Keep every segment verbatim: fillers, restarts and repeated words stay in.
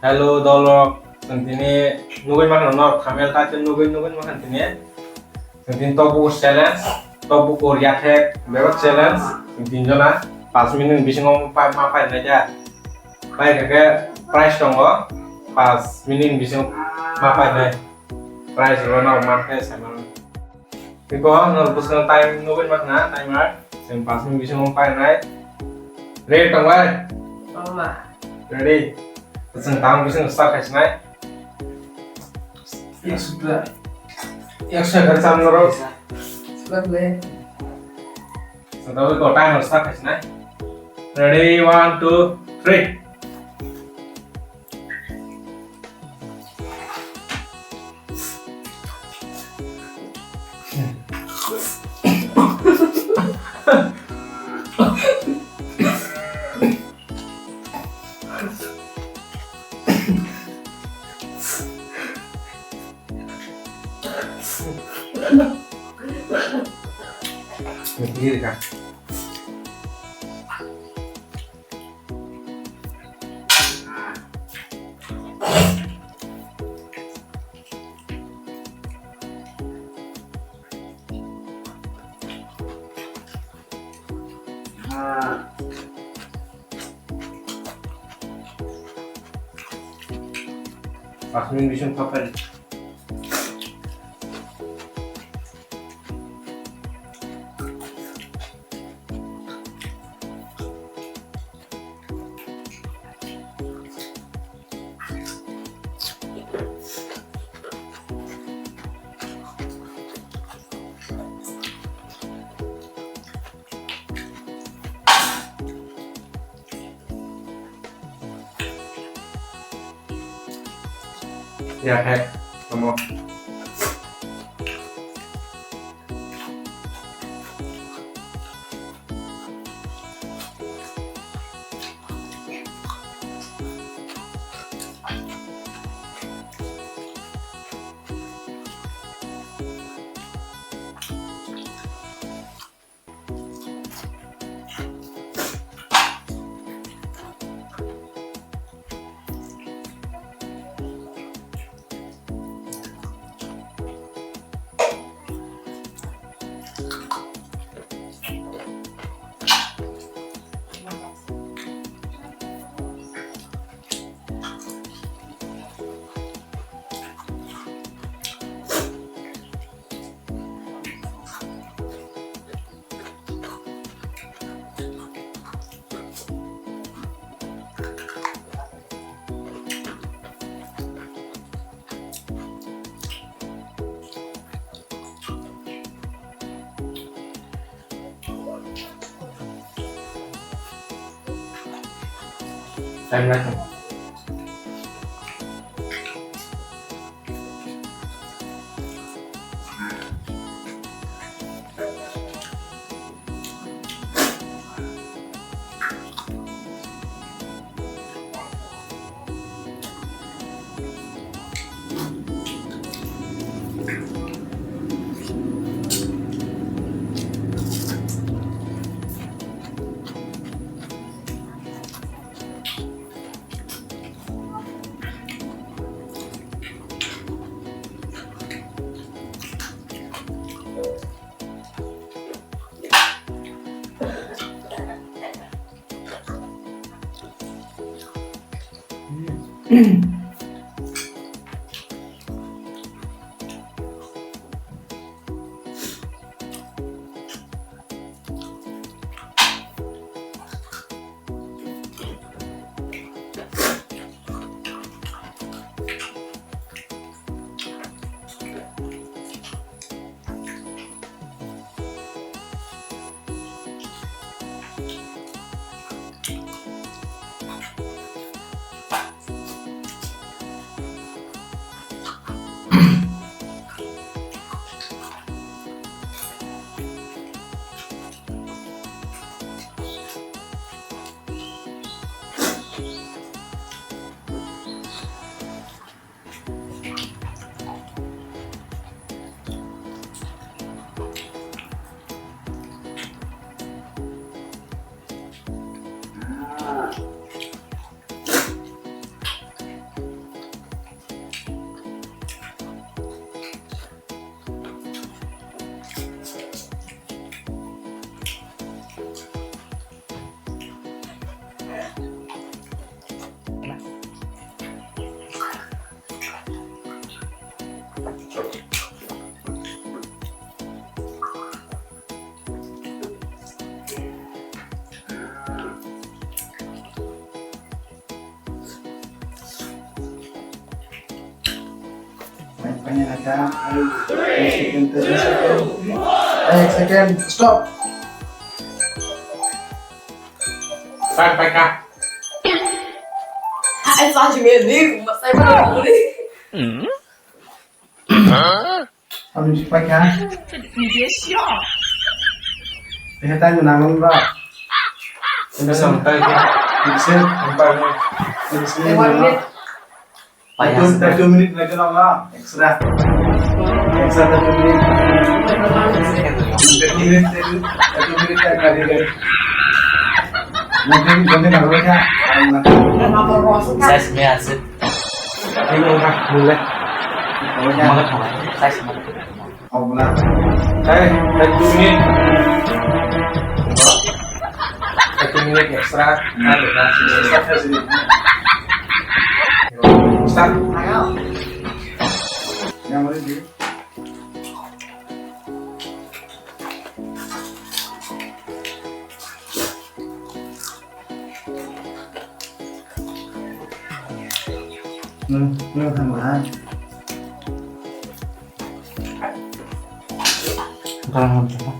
Hello, dolrok. Chwng tini nugwi mankha norok thumbnail title nugwi, nugwi mankha tini. Chwng tini tokbukur challenge, tokbukur yathek bebak challenge. Chwng tinjona panch minute ni bisingo pa-, ma painai da. Pai khe prize tongo, panch minute ni bisingo ma painai. Prize rwno mankhe saimano. Iko, no bwskango time nugwi mankha, timer. Chwng panch minute bisingo painai. Ready tong bai? Tongma. Ready? Chwng tamo bisingo start khaisinai. Ekso da. Ekso khe cham norok. Start le. Chwng tamo iko timer start khaisinai. Ready, one, two, three. Asmin bising pakai. Ya, hai, kamu. Time naikha. Paina kha. Ek second, ek second. Ek second, stop. Pai, pai kha. Hai, sa ji me ni, ma sai ma ni. Ami si pai kha. Ehe tai mo nang ba. Ini sampai kha. Ini sih. Sampai ni. Ini sih. Paya. Itu, itu minute lagi lah, extra. Extra satu minute. Satu minute, satu, satu minute lagi deh. Mungkin, mungkin aku baca. Size me asik. Ini udah mulai. Mulai, mulai. Size mulai. Obla. Hey, hey, two minute. Hey, two minute extra. Start. Yang mana dia? Nung, nung tamo ha. Galang ham tamo.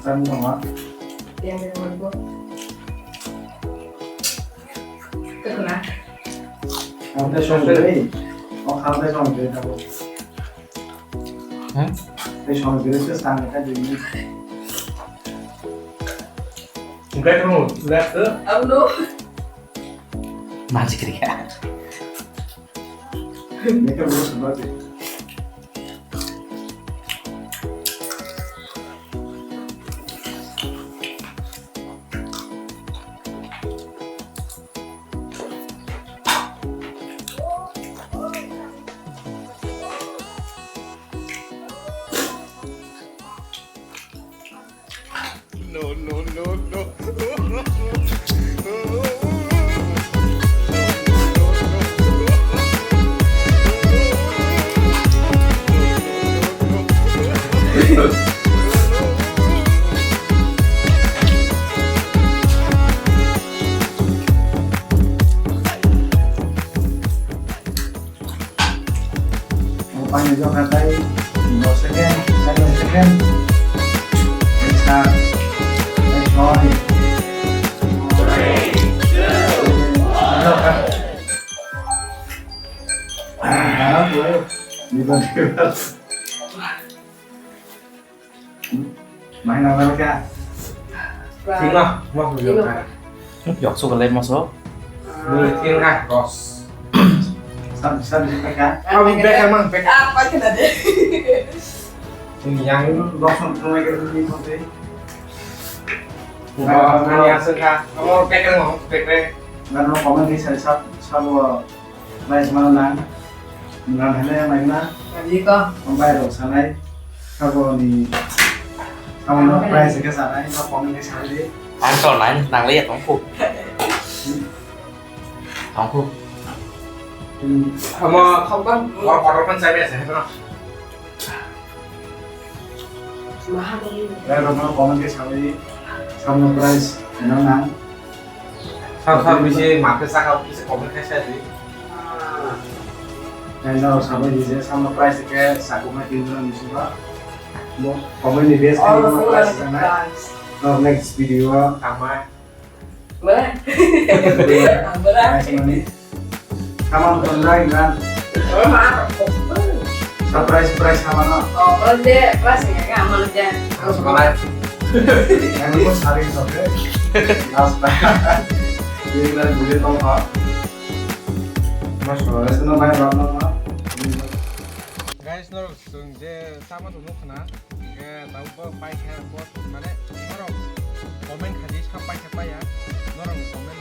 Tamo tamo. Yang yang mana? Kena. Kamu teh song deh. Oh, kamu teh song deh, tamo. Hmm? Teh song deh, teh sang deh, teh. Enggak, kamu lihat tuh. Aduh. Masih kiri ya. Ini kan belum sempat sih. No, no, no, no. Pani jokha tai dos second, side second. Sa, sorry. Mai na ba ka? Sino, mo ko yo ka. Yok su ka le mo so. Ni tin ka dos. Sam, sam, sam ka. Abi bek mang bek. Ah, pa kena de. Ni yang dos son tong ka ni mo te. Ba, ani asal ka. Amo bek mo, bek re. Nang comment ni sa sab, sab. Prize mana nang? Nang hene mai na? Tadi ko. Ambai rok sanai. Sabo ni. Sabo no prize ke sanai. No comment ke sanai di. Ang to nang nang le ya tongku. Tongku. Hmm. Amo khobang. War kotor pun saya biasa, no? Lai rok no comment khe sawi samno prize nang nang. Sab sab bisi ma khe saka kisa comment khe sa di. Lai rok sabai di je samno prize khe sakuma tin jora ni suba. Bo comment ni base khe prize nang nang. Next video o tama. Bela. Bela. Nice money. Come on, come on, come on. Surprise, surprise, come on. Oh, kalau dia kelas ini kan aman aja. Langsung live. Yang lu sehari sampai. Last time. Dia bilang boleh tahu, Pak. Mas, kalau itu namanya Ratna, Pak. Guys, no. Chwng je chama tong nukha na, hingke tabuk bo paikha, bo mane norok comment khaidi sa paikha paiya, norok comment